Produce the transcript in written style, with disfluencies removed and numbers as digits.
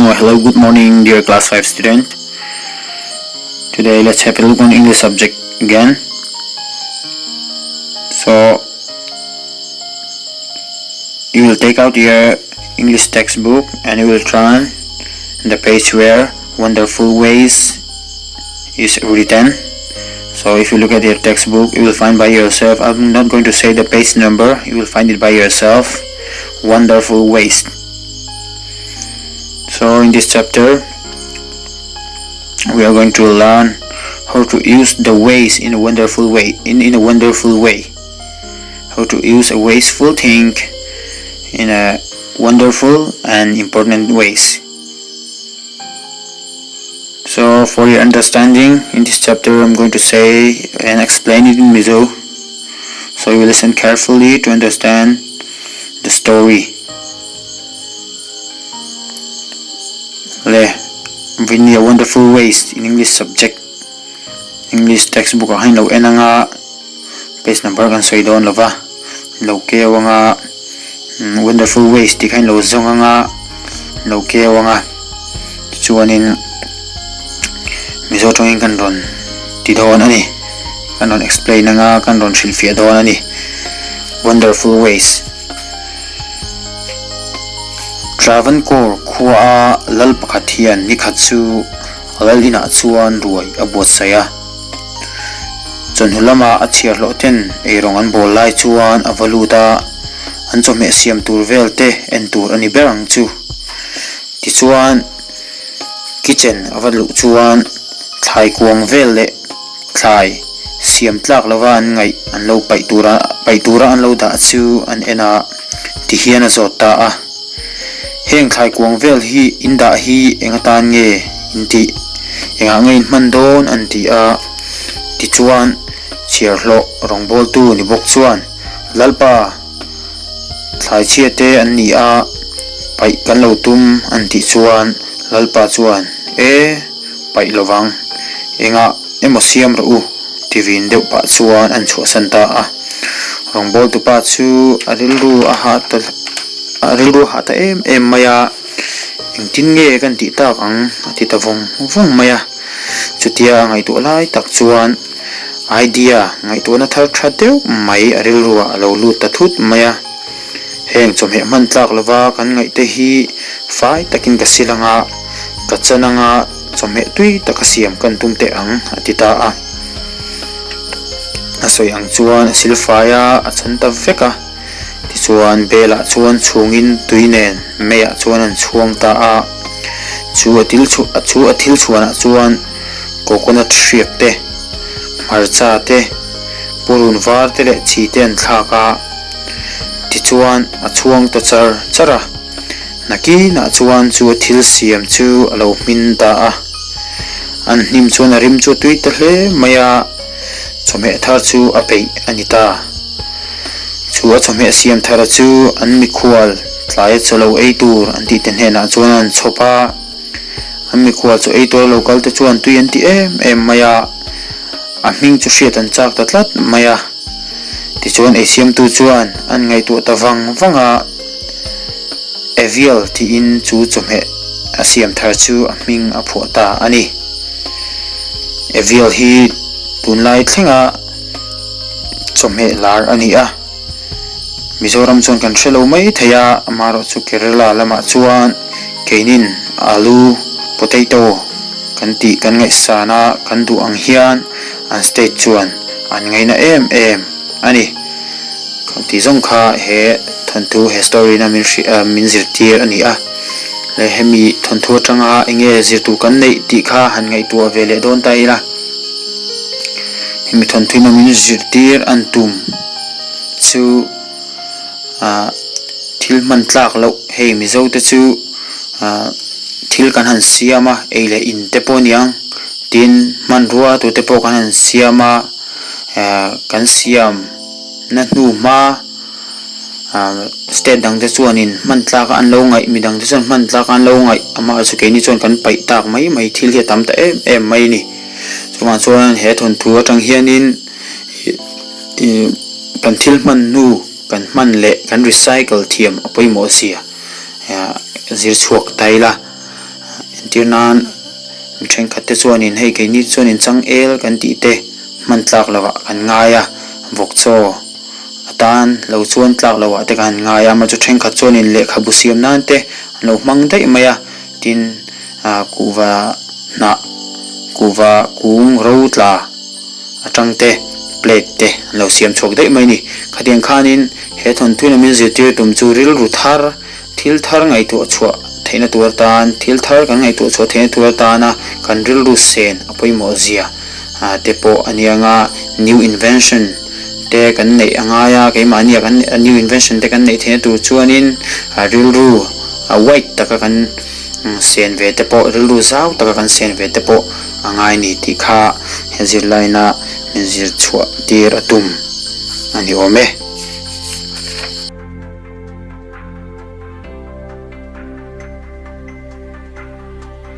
Hello, good morning dear class 5 student. Today let's have a look on English subject again. So you will take out your English textbook and you will turn the page where wonderful ways is written. So if you look at your textbook, you will find by yourself. I'm not going to say the page number, you will find it by yourself. Wonderful waste. So in this chapter, we are going to learn how to use the waste in a wonderful way, in, in a wonderful way. How to use a wasteful thing in a wonderful and important ways. So for your understanding, in this chapter I'm going to say and explain it in Mizo. So you will listen carefully to understand the story. Le, Vinny a Wonderful Ways in English subject English textbook ah hian lo en anga page number kan sawi dawn lova lo keu anga Wonderful Ways tih kha in lo zawng anga lo keu anga tichuanin Mizo tawngin kan rawn ti dawn a ni kan rawn explain anga kan rawn hrilhfiah dawn a ni Wonderful Ways. Travancore khua a lal pakhat hian nikhat chu a lal inah chuan ruai a buatsaih a. Chawhnu lama a chhiar hlawh ten eirawng an bawl lai chuan a va lut a, an chawhmeh siam tur vel te en tur a ni ber ang chu. Tichuan kitchen a va luh chuan thlai kuang vel leh thlai siam tlak lova an ngaih an lo paih tura paih tura an lo dah chu an en a ti hian a zawt ta a. Heng thlai kuang vel hi in dah hi eng atan nge in tih engah nge in hman dawn an ti a. Tichuan chhiarhlawh rawngbawltu ni bawk chuan Lalpa thlai chhia te an ni a paih kan lo tum an tih chuan Lalpa chuan e paih lovang engah emaw siam rawh u ti vin deuh pah chuan an chhuahsan ta a. Rawngbawltu pa chu a rilru a hah ta a rilru a hah ta em em mai a, engtin nge kan tih tak ang a ti ta vawng vawng mai a. Chutia a ngaihtuah lai tak chuan idea ngaihtuahna thar tha deuh mai a rilruah a lo lut ta thut mai a. Heng chawhmeh hman tlak lova kan ngaihte hi fai takin ka sil anga ka chan anga chawhmeh tui taka siam kan tum teh ang a ti ta a. A sawi ang chuan a sil fai a, a chan ta vek a. Tichuan belah chuan chhungin tui nen meiah chuan an chhuang ta a. Chu a til chu a thil chhuanah chuan coconut hriak te, hmarcha te, purun var te leh chi te an thlak a. Tichuan a chhuang ta char char a, nakinah chuan chu a thil siam chu a lo hmin ta a. An hnim chuan a rim chu a tui ta hle mai a, chawhmeh thar chu a peih a ni ta. Chu a chawhmeh siam thara chu an mikhual tlaia chaw lo ei tur an tih te hnenah chuan an chhawp a. An mikhual chaw ei tura lo kal te chuan tui an ti em em mai a, a hming chu hriat an chak ta tlat mai a. Tichuan eisiamtu chuan an ngaihtuah ta vang vang a, Avial tiin chu chawhmeh a siam thar chu a hming a phuah ta a ni. Avial hi tunlai thlenga chawhmeh lar a ni a, Mizoram chuan kan hre lo mai thei a, amaherawhchu Kerala lamah chuan keinin alu, potato, kan tih kan ngaihsan a, kan duh ang hian an state chuan an ngaina em em a ni. Kan tih zawng kha he thawnthu he story in a min hrih a min zirtir a ni a, leh hemi thawnthu atanga eng nge zir tur kan neih tih kha han ngaihtuah ve leh dawn ta ila. Hemi thawnthu in a min zirtir an tum chu ah thil hman tlak loh hei Mizo te chu ah thil kan han siam a ei leh in te pawh a niang tin hmanrua tur te pawh kan han siam a ah kan siam na hnu hma ah state dang te chuanin hman tlak a an lo ngaih mi dang te chuan hman tlak a an lo ngaih amaherawhchu keini chuan kan paih tak mai mai thil hi a tam ta em em mai a ni chuvang chuan he thawnthu atang hianin ih kan thil hman hnu kan hman leh kan recycle thiam a pawimawh zia zir chhuak ta ila. Entir nan mi thenkhat te chuanin hei keini chuanin changel kan tih te hman tlak lovah kan ngai a, vawk chaw atan lo chuan tlak lovah te kan ngai a, amaherawhchu thenkhat chuanin lehkhabu siam nan te an lo hmang daih mai a, tin ah kuhva hnah kuhva kung ro tla atang te plate te an lo siam chhuak daih mai a ni. Khatiang khanin he thawnthuina min zirtir tum chu rilru thar. Thil thar ngaihtuah chhuah theihna tur atan, thil thar kan ngaihtuah chhuah theihna tur atana kan rilru sen a pawimawh zia te pawh a nia nga, new invention te kan neih a ngai a, keimahnia kan new invention te kan neih theihna tur chuanin rilru wide taka kan sen ve te pawh, rilru zau taka kan sen ve te pawh a ngai ni tih kha he zirlaina min zir chhuah tir a tum a ni awm e.